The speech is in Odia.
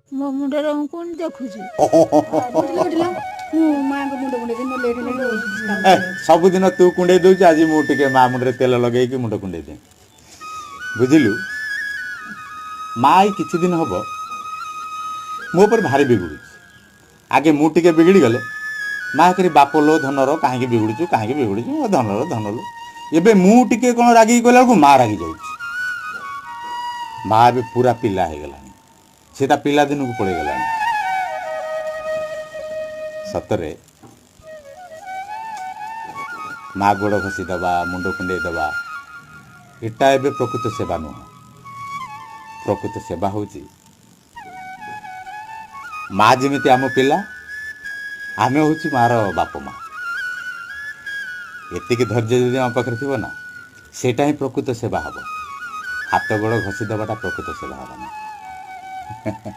ମୋ ମୁଣ୍ଡରେ ଉଙ୍କୁଣି ଦେଖୁଛି। ମୁଁ ମାଆଙ୍କ ମୁଣ୍ଡ କୁଣ୍ଡେଇ, ମୋ ଲେଟ୍ ହେଲାଣି। ସବୁଦିନ ତୁ କୁଣ୍ଡେଇ ଦଉଛୁ, ଆଜି ମୁଁ ଟିକେ ମା ମୁଣ୍ଡରେ ତେଲ ଲଗେଇକି ମୁଣ୍ଡ କୁଣ୍ଡେଇ ଦିଏ, ବୁଝିଲୁ? ମା ଏଇ କିଛି ଦିନ ହବ ମୋ ଉପରେ ଭାରି ବିଗୁଡ଼ୁଛି। ଆଗେ ମୁଁ ଟିକେ ବିଗିଡ଼ି ଗଲେ ମା କରି, ବାପ ଲୋ ଧନର, କାହିଁକି ବିଗୁଡ଼ୁଛୁ, କାହିଁକି ବିଗୁଡ଼ୁଛୁ ମୋ ଧନର, ଧନ ଲୋ। ଏବେ ମୁଁ ଟିକେ କ'ଣ ରାଗିକି କହିଲା ବେଳକୁ ମା ରାଗି ଯାଉଛି। ମା ଏବେ ପୁରା ପିଲା ହେଇଗଲାଣି, ସେ ତା ପିଲାଦିନକୁ ପଳେଇଗଲାଣି। ସତରେ ମା ଗୋଡ଼ ଘଷି ଦେବା, ମୁଣ୍ଡ କୁଣ୍ଡେଇ ଦେବା, ଏଟା ଏବେ ପ୍ରକୃତ ସେବା ନୁହଁ। ପ୍ରକୃତ ସେବା ହେଉଛି ମା ଯେମିତି ଆମ ପିଲା, ଆମେ ହେଉଛି ମାର ବାପ ମା। ଏତିକି ଧୈର୍ଯ୍ୟ ଯଦି ଆମ ପାଖରେ ଥିବ ନା, ସେଇଟା ହିଁ ପ୍ରକୃତ ସେବା ହେବ। ହାତ ଗୋଡ଼ ଘଷି ଦେବାଟା ପ୍ରକୃତ ସେବା ହେବ ନା।